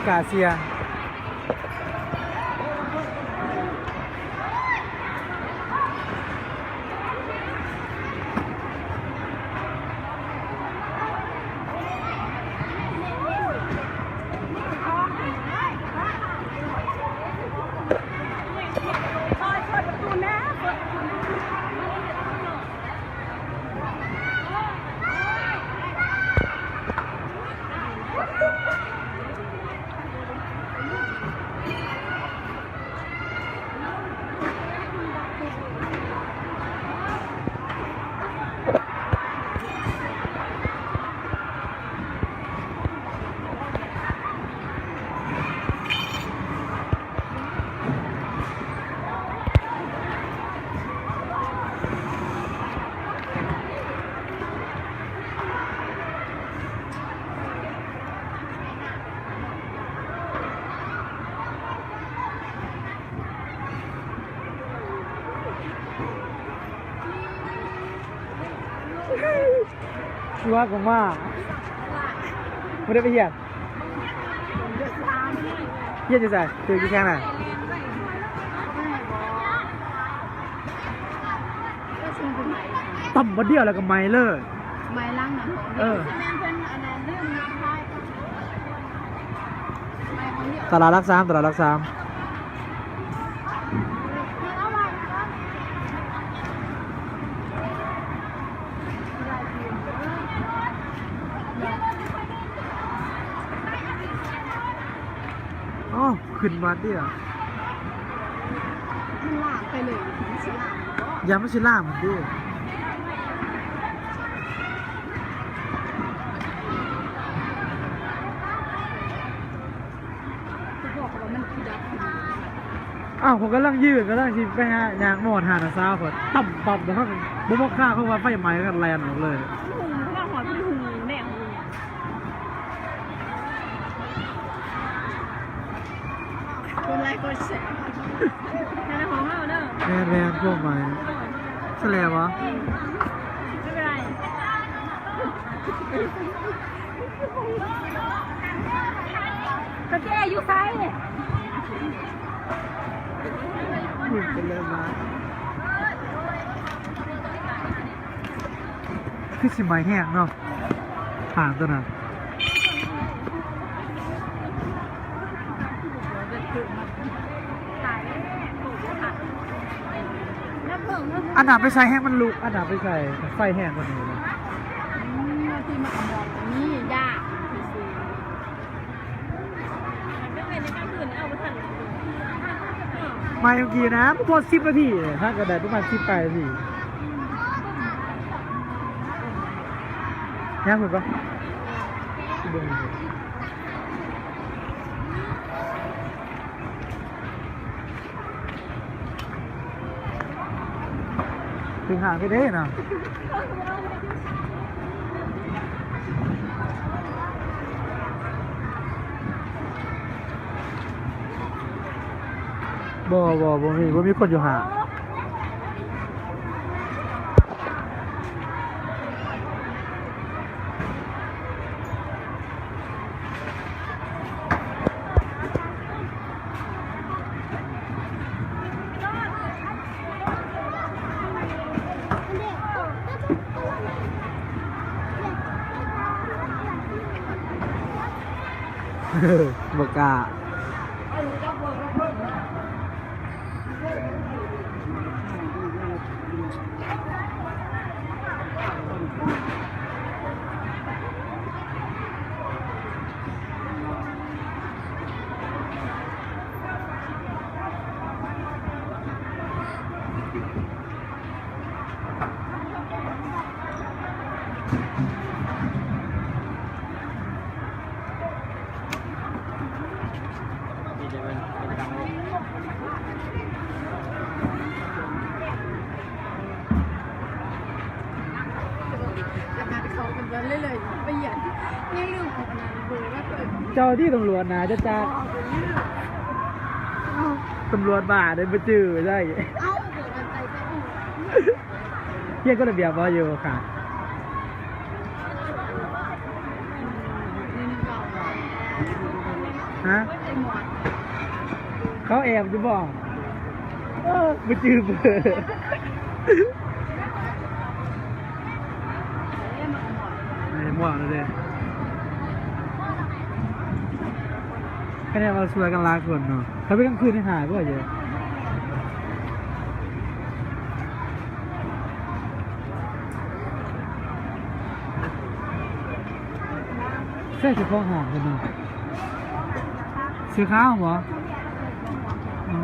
ກາເຊຍ. ຊິວ່າກໍມາ ບໍ່ໄດ້ໄປຮຽນ ຮຽນຢູ່ໃສ? ຖືກຢູ່ແຂ້ງນະ ຕ່ຳບາດດຽວແລ້ວກໍໄໝ້ເລີຍ ໄໝ້ຫຼັງນັ້ນ ເອີ ຕະຫຼາດຫຼັກສາມ ຕະຫຼາດຫຼັກສາມ. ອໍ ຂຶ້ນວັດເດ ມັນລາກໄປເລີຍ ມັນຊິລາກບໍ່ ຢ້ານມັນຊິລາກເດ. ຄືບອກວ່າມັນຄືດັບ ອ້າວ ຂ້ອຍກຳລັງຢືນ ກຳລັງຊິໄປຫາ ຍ່າງມາຮອດຮ້ານນ້າສາວຂ້ອຍ ຕຳປັບ ແລ້ວເຂົາບໍ່ ບໍ່ຄ່າ ເຂົາວ່າໄຟໄໝ້ ເຂົາກໍແລ່ນອອກເລີຍ. ຫຸງ ເຂົາວ່າຫອດບໍ່ໄດ້ຫຸງແດງ ກົດໄລກົດແຊ ໃນຂອງເຮົາເດີ ແມ່ນໆ ພວກໄໝ້ ສະແຫຼວະ ອືມ ບໍ່ເປັນໄລ. ກະແຈຢູ່ໃສ? ໜຶ່ງເປັນເລີມາ ຄືຊິໄໝ້ແຮງເນາະ ຖານຕົວນັ້ນ. ອັນໜ້າໄປໃສ່ແຮງມັນລຸກ ອັນໜ້າໄປໃສ່ໄຟແຮງກວ່ານີ້ນະ ອືມ ທີ່ມັນກະບອກກະມີຢາກຊື່ໆ ໄໝ້ເມື່ອກີ້ນະ ບໍ່ພໍສິບນາທີ ຫາກະໄດ້ປະມານສິບປາຍນາທີ ຍ່າງພຸ້ນປະ ໄປເບິ່ງ. ເຖິງຫ້າງເດ້ເນາະ ບໍ່ ບໍ່ ບໍ່ມີ ບໍ່ມີຄົນຢູ່ຫ້າງ. ບໍ່ກ້າ. ເຈົ້າທີ່ຕຳຫຼວດໜ້າຈະຈັກ ຕຳຫຼວດບ້າໄດ້ບໍ່ຈື່ໄດ້ ຮຽນກົດລະບຽບບໍ່ຢູ່ຄ່ະ? ຫ ຮະ? ເຂົາແອບຢູ່ບໍ່? ເອີ ບໍ່ຈື່ເບີ. ເອີ ໝວກແລ້ວເດ້. ຄະແນນວ່າຊ່ວຍກັນຫຼາຍຄົນເນາະ. ຖ້າເປັນກາງຄືນນີ້ຫາຍບໍ່ເອີຍ? ໃສ່ສະເພາະຫ້າງເພິ່ນເນາະ. ເສື້ອຂາວບໍ່? ໂອ້.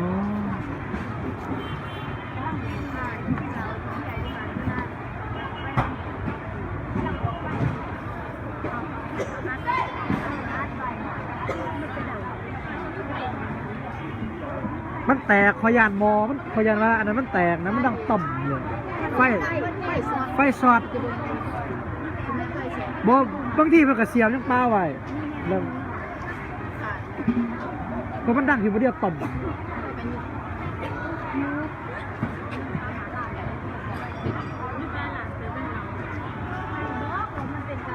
ມັນແຕກ ຂ້ອຍຢ້ານໝໍ້ມັນ ຂ້ອຍຢ້ານວ່າອັນນັ້ນມັນແຕກນະ ມັນດັງຕ່ອມເລີຍ. ໄຟ ໄຟຊັອດ ບໍ່ ບາງທີເພິ່ນກະສຽບຍັງປະໄວ້ ແລ້ວ ເພາະມັນດັງຢູ່ບໍ່ດຽວຕ່ອມ.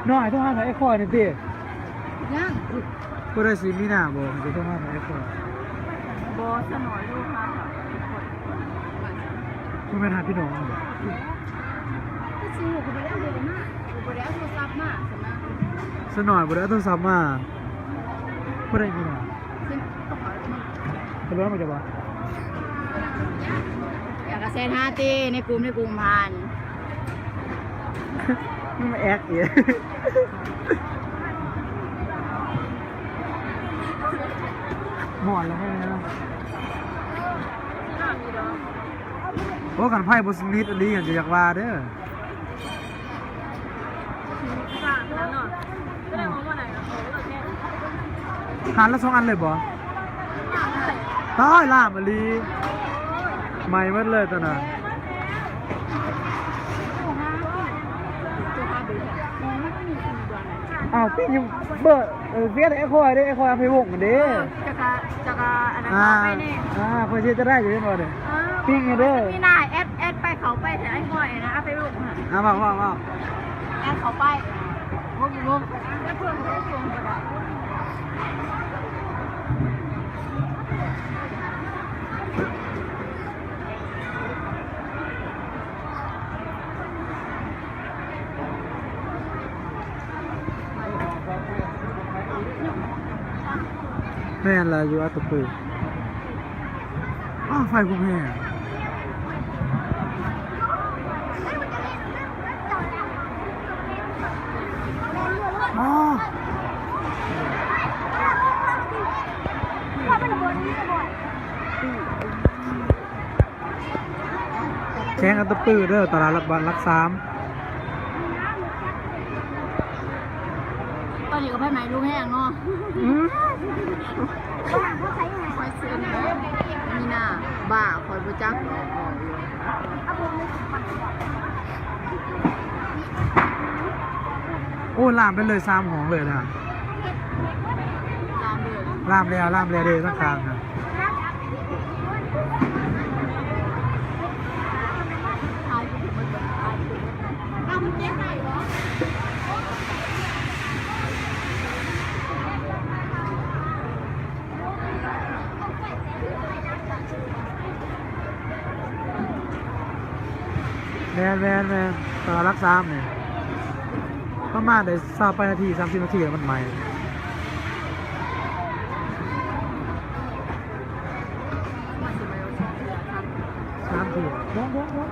ນ້ອຍ ໂທຫາໄຜອ້າຍຂ້ອຍນີ້ຕິ. ຍັງ ຜູ້ໃດຊິມີໜ້າບໍ່ ຊິໂທຫາໄຜອ້າຍຂ້ອຍ. ບໍ່ ສະໜອຍໂທຫາໄຜອ້າຍຂ້ອຍ. ບໍ່ແມ່ນຫາພີ່ນ້ອງບໍ່? ຄືຊິຮູ້ ກູບໍ່ໄດ້ເອົາໂທລະສັບມາ ສະໜອຍບໍ່ໄດ້ເອົາໂທລະສັບມາ. ຜູ້ໃດມີໜ້າ? ເພິ່ນ ເພິ່ນລົງມາຈະບໍ່? ຢາກກະແຊນຫາຕິ ໃນກຸ່ມ ໃນກຸ່ມຫັ້ນ. ມັນມາແອັກອີກ. ມ່ວນແລ້ວແຮງເນາະ. ໂອ້ ຄັນໄຜບໍ່ສະໜິດອີ່ຫຼີ ກໍຢາກວ່າເດີ. ຫານລະສອງອັນເລີຍບໍ່? ຕາຍ ລາມອີ່ຫຼີ ໄໝ້ໝົດເລີຍຕົວນັ້ນ. ອ້າວ ປີ້ງຢູ່ເບີ ເອີ ເຟສອ້າຍຂ້ອຍເດ້ ອ້າຍຂ້ອຍເອົາໄປວົງເດ້. ເອີ ຈະກະ ຈະກະອັນນັ້ນ ອ່າ ເຂົ້າໄປນີ້ ອ່າ ຂ້ອຍຊິເຮັດຈັ່ງໃດຢູ່ເຫັນບໍ່ເດ້? ອ່າ ປີ້ງຢູ່ເດີ ມີໜ້າແອັດ ແອັດໄປ ເຂົ້າໄປໃສ່ອ້າຍຂ້ອຍນະ ເອົາໄປລົງຫັ້ນ. ອ່າ ເວົ້າ ເວົ້າ ເວົ້າ ແອັດເຂົ້າໄປ ລົງ ລົງ ແລ້ວເພິ່ນກໍລົງກໍໄດ້. ແມ່ນລະ ຢູ່ອັດຕະປື. ອ້າວ ໄຟກຸມແຮງ. ອໍ ແຂວງອັດຕະປືເດີ ຕະຫຼາດຫຼັກບ້ານຫຼັກສາມ. ຕອນນີ້ກໍໄຟໄໝ້ລຸກແຮງເນາະ. ອືມ ຂ້ອຍເຊື່ອແນ່ ມີໜ້າ ບ້າ ຂ້ອຍບໍ່ຈັກດອກ. ໂອ້ ລາມໄປເລີຍສາມຫ້ອງເລີຍນະ. ລາມແລ້ວ ລາມແລ້ວເດ້ ທາງຂ້າງນະ. ແມ່ນໆໆ ຕະຫຼາດຫຼັກສາມນີ້ ປະມານໄດ້ຊາວປາຍນາທີ ສາມສິບນາທີ ແລ້ວມັນໄໝ້. ສາມເທື່ອ ສອງ ສອງ ສອງ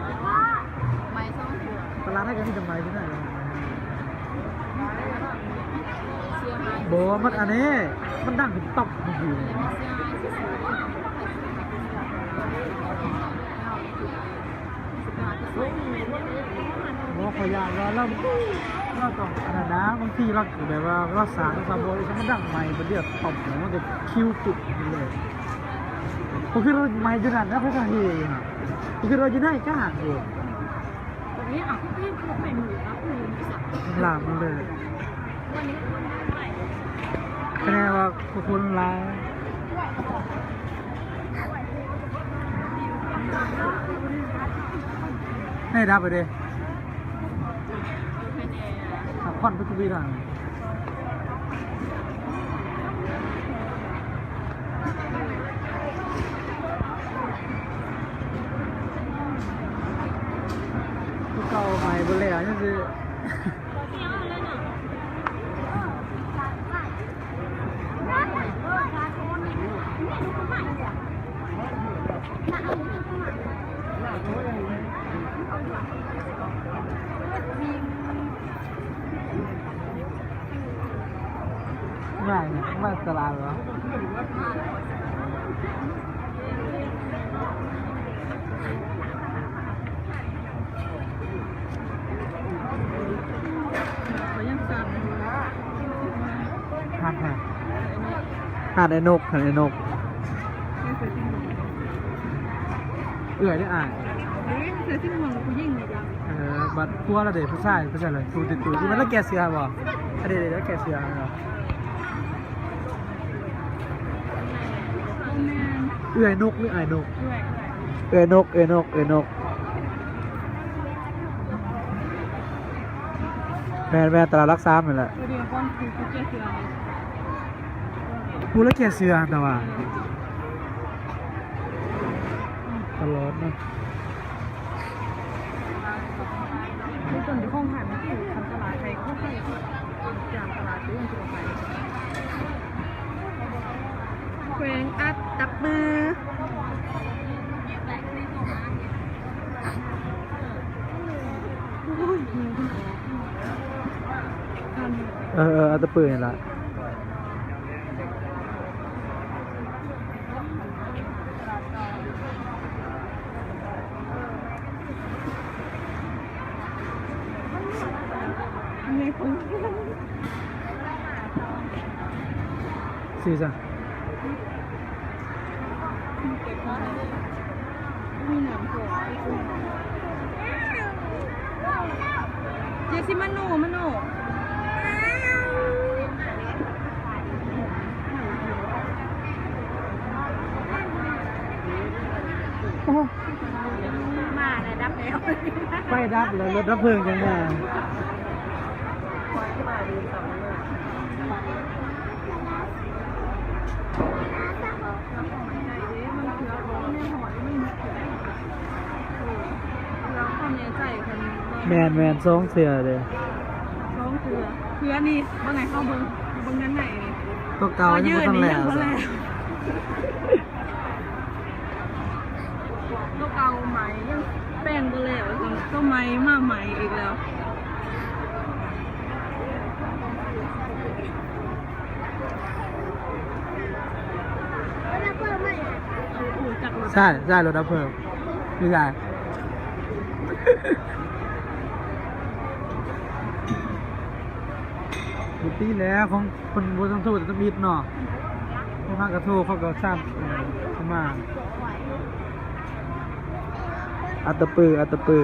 ໄໝ້ສອງເທື່ອ. ຕະຫຼາດໃດກໍມີແຕ່ໄໝ້ຢູ່ນັ້ນ. ບໍ່ ມັນອັນນີ້ ມັນດັງເປັນຕັບຢູ່. ບໍ່ ຂ້ອຍຢ້ານວ່າລາວ ລາວຕ້ອງອັນນັ້ນນະ ບາງທີລາວແບບວ່າລາວສ້າງ ລາວສ້າງບໍ່ໄດ້ ມັນດັງໄໝ້ບາດດຽວຕັບ ມັນກໍຄິວປຶບເລີຍ. ຂ້ອຍຄິດວ່າໄໝ້ຢູ່ນັ້ນນະ ຂ້ອຍກໍເຮຢູ່ຫັ້ນ ຂ້ອຍຄິດວ່າຢູ່ໃນກາງຢູ່. ລາມເລີຍ ຄະແນນວ່າຄົນຫຼາຍ. ໃຫ້ດັບໄປເດ້ ຄວັນໄປທຸກວິທາງ. ມາ ມາຕະຫຼາດເຫາະ. ຫາດ ຫາດ ຫາດໄອ້ນົກ ຫາດໄອ້ນົກ. ເອື້ອຍ ຫຼື ອ້າຍ? ເອີ ເສື້ອສີມ່ວງຜູ້ຍິງນີ້ຈ້ະ. ເອີ ບັດຜົວລາວເດ ຜູ້ຊາຍ ຜູ້ຊາຍລະ ຜູ້ຕິດຕູ່ ທີ່ມັນລະແກ່ເສື້ອບໍ່? ອັນນີ້ລະແກ່ເສື້ອ. ບໍ່ແມ່ນ ເອື້ອຍນົກ ຫຼື ອ້າຍນົກ? ເອື້ອຍ ເອື້ອຍ ເອື້ອຍນົກ ເອື້ອຍນົກ ເອື້ອຍນົກ. ແມ່ນໆ ຕະຫຼາດຫຼັກສາມນີ້ແຫຼະ. ເອີ ດຽວກ່ອນ ຄື ຄືແກ່ເສື້ອ ຜູ້ລະແກ່ເສື້ອ ແຕ່ວ່າ ຕະຫຼອດເນາະ. ເປັນຕົ້ນເຈົ້າຂອງຮ້ານ ທຳຕະຫຼາດໄທ ເຂົາຂາຍ ຈາກຕະຫຼາດເດີ ແຂວງອັດຕະປື. ເອີ ເອີ ອັດຕະປືນີ້ລະ. ຊື້ຊະ. ເຈຊິມາໂນ ມາໂນ. ໂອ້ ມາແລ້ວ ດັບແລ້ວ ໄຟດັບແລ້ວ ລົດດັບເພີງຈັ່ງມາ. ແມ່ນໆ ສອງເທື່ອເດ້ ສອງເທື່ອ. ເທື່ອນີ້ເບິ່ງໃຫ້ເຮົາເບິ່ງ ເບິ່ງດ້ານໃນນີ້ ຕົວເກົ່າຍັງບໍ່ທັນແລ້ວ. ຕົວເກົ່າໃໝ່ ຍັງແປງບໍ່ແລ້ວ ຕົວໃໝ່ມາໃໝ່ອີກແລ້ວ. ໃຊ່ ໃຊ່ ລົດດັບເພີງ ຄືກັນ. ບໍ່ຕິແລ້ວ ຂອງເພິ່ນບໍ່ຕ້ອງໂທແຕ່ທຳອິດເນາະ. ພວກເຮົາກະໂທ ເຂົາກະຊາມເຂົ້າມາ. ອັດຕະປື ອັດຕະປື.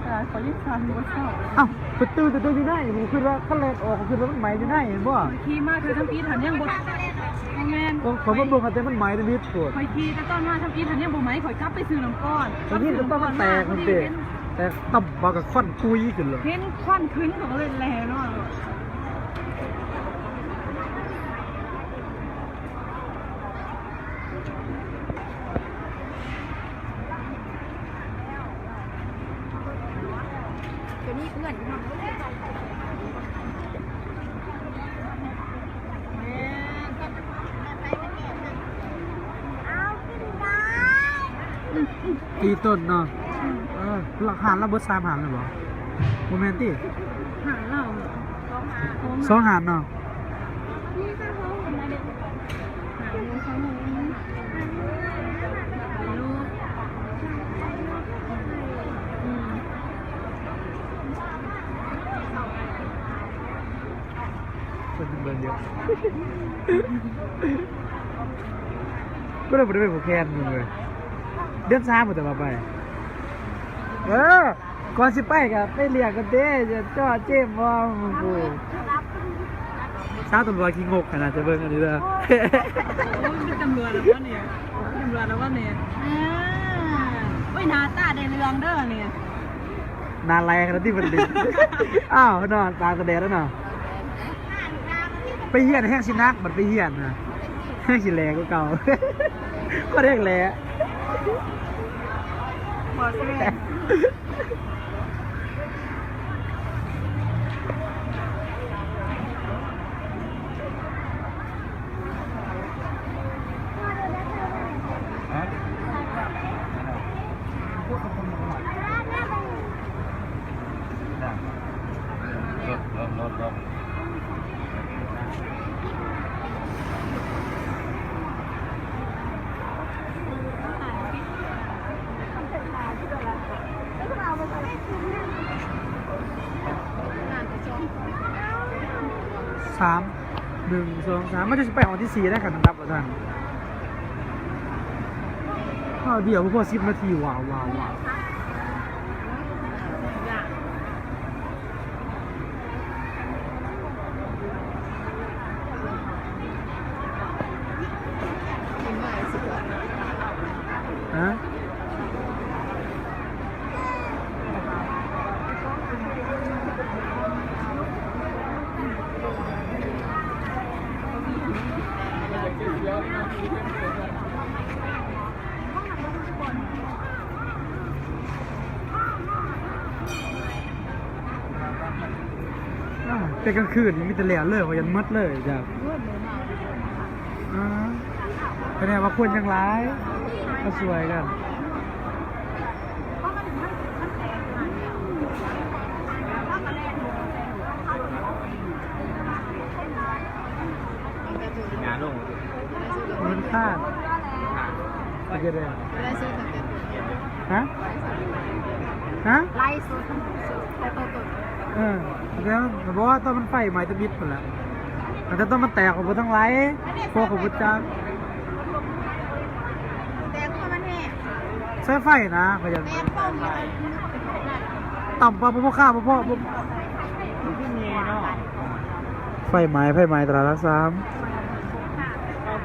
ເອົ້າ ປະຕູແຕ່ຢູ່ໃນ ຜູ້ຄິດວ່າຄັນແລ່ນອອກ ຄິດວ່າມັນໄໝຢູ່ໃນ ເຫັນບໍ່? ຂີ່ມາຄືທຳອິດຫັ້ນຍັງບໍ່ ບໍ່ແມ່ນ ຂ້ອຍມາເບິ່ງແຕ່ມັນໄໝທຳອິດໂພດ. ຂ້ອຍຂີ່ແຕ່ຕອນມາທຳອິດຫັ້ນຍັງບໍ່ໄໝ ຂ້ອຍກັບໄປຊື້ນ້ຳກ່ອນ. ໄດ້ຍິນແຕ່ຕອນມັນແຕກພຸ້ນເດ້ ແຕກຕຳບາກກະຄວັນປຸຍຂຶ້ນເລີຍ ເຫັນຄວັນຂຶ້ນ ຂ້ອຍກະເລີຍແລ່ນອນ. ໂຕນີ້ເພື່ອນເນາະ ແມ່ນ ເອົາຂຶ້ນໄດ້ ຕີຕົ້ນເນາະ. ເອີ ລາຄາລາວເບິດສາມຮ້ານແລ້ວບໍ່? ບໍ່ແມ່ນຕິ ຮ້ານລາວ ສອງຮ້ານເນາະ. ຄົນເບິ່ງເຍາະ ບໍ່ໄດ້ ບໍ່ໄດ້ໄປຜູກແຂນເລີຍ ເດືອນສາມພຸ້ນແຕ່ວ່າໄປ ເອີ. ກ່ອນຊິໄປກະໄປລຽກກັນເດ້ ຈະເຈາະເຈມບໍ່. ໂອ້ ສາວຕຳຫຼວດຂີ້ງົກຂະໜາດ ຈະເບິ່ງອັນນີ້ເດີ. ໂອ້ຍ ຕຳຫຼວດລະບໍ່ນີ້ ຕຳຫຼວດລະບໍ່ນີ້. ເອີ ໂອ້ຍ ໜ້າຕາໄດ້ເລື່ອງເດີນີ້ ໜ້າແລຂະໜາດທີ່ເພິ່ນເດ້. ອ້າວເນາະ ຕາກະແດດແລ້ວເນາະ. ໄປຮຽນແຮງຊິໜັກ ບັດໄປຮຽນນະ ແຮງຊິແຫຼກວ່າເກົ່າ ກໍແຮງແຫຼ. ບໍ່ແສດງ ເ ໜຶ່ງ ສອງ ສາມ ມັນຈະຊິໄປຫ້ອງທີສີ່ໄດ້ ຄັນລຳດັບວ່າຊັ້ນ. ອ້າວ ດຽວບໍ່ພໍສິບນາທີ ວ້າວ ວ້າວ ວ້າວ. ຮະ? ອາ ແຕ່ກາງຄືນນີ້ມີແຕ່ແລ້ວເລີຍ ວ່າຢັນໝົດເລີຍຈ້ະ. ອາ ສະແດງວ່າຄົນຍັງຫຼາຍ ມາຊ່ວຍກັນ. ງານລົງ ມັນຂ້າງ ເປັນຈັ່ງໃດ? ຮະ? ຮະ? ໄລຟ໌ສົດ ເອີ ແລ້ວບໍ່ວ່າຕອນມັນໄຟໄໝ້ຕະບິດພຸ້ນແຫຼະ ແຕ່ຕອນມັນແຕກອອກເບິດທັງຫຼາຍ ພວກເຂົາບໍ່ຈັກ ແຕກເພາະມັນແຫ້ງ ສາຍໄຟນະ ເຂົາຈະ ແມ່ນ ປ້ອມ ຕໍ່າປະບໍ່ຄ່າ ບໍ່ພໍ ບໍ່ ໄຟໄໝ້ ໄຟໄໝ້ຕະຫຼາດຫຼັກສາມ ເອົາ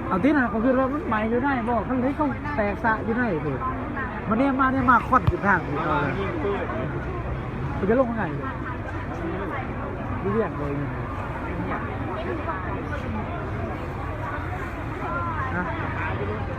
ເອົາຕິນະ ເຂົາຄິດວ່າມັນໄໝ້ຢູ່ໃນບໍ່ ຄັນເຂົາແຕກສະຢູ່ໃນພຸ້ນ ມາແນມມາ ແນມມາ ຄວັນຂຶ້ນທາງຢູ່ ເຂົາຈະລົງທາງໃດ ຢູ່ວຽງບໍ່ ນະ.